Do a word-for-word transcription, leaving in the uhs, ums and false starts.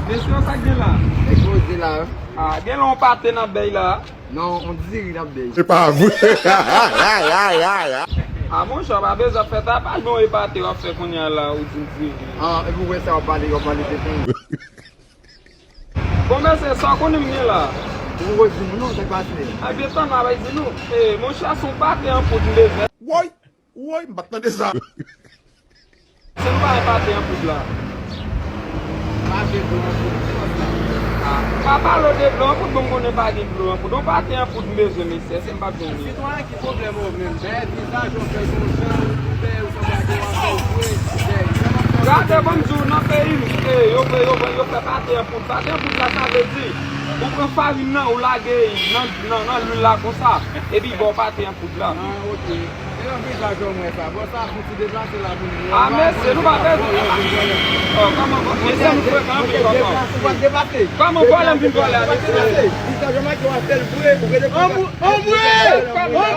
Mesye, sa k gen la? Nèg poze la. Ah, gen lè yon pate n ap bèy la. Non, on diri n ap bèy. Se pa vre. Ah, monchè, w pa bezwen fè tapaj, bon, e pate w ap fè kounye a la, ou di m diri. Ah, epi w wè sa w ap pale, w ap pale de tan. Bon, mesye, sa w konnen m gen la? Ou ko di nou non, sa k pase? Ebyen, tann m ap di nou. Eh, monchè, se yon pate an poud m bezwen. Woy! Woy, m pa t tande sa. Se nou pa gen pate an poud la. Pa gen dlo an poud, ki sòs la? Ah, pa pale w de dlo an poud, bon, m konnen pa gen dlo an poud. Yon pate an poud m bezwen, mesye, se m p ap jwenn li. Sitwayen, ki pwoblèm ou menm? Dèyè vizaj ou fè yon jan, ou fè ou sanble ak yon afè vre. Dèyè, jan w ap fè. Gade, ban m di w, nan peyi m, eh, yo, yo, yo fè pate an poud. Pate an poud la, sa vle di, ou pran farin nan, ou lage nan, nan, nan lwil la konsa, epi ba w pate an poud la. Ah, ok. Se nan vizaj ou mwen sa. Bon, sa fouti deplase la pou nou. Ah, mesye, nou pa pèdi. Oh, kòman, mesye, nou frekan anpil, kòman? Ou pa deplase. Kòman vòlè m vin vòlè a, mesye? Vizaj ou make w ap fè l vre, ou rete konsa. Anmwe! Anmwe!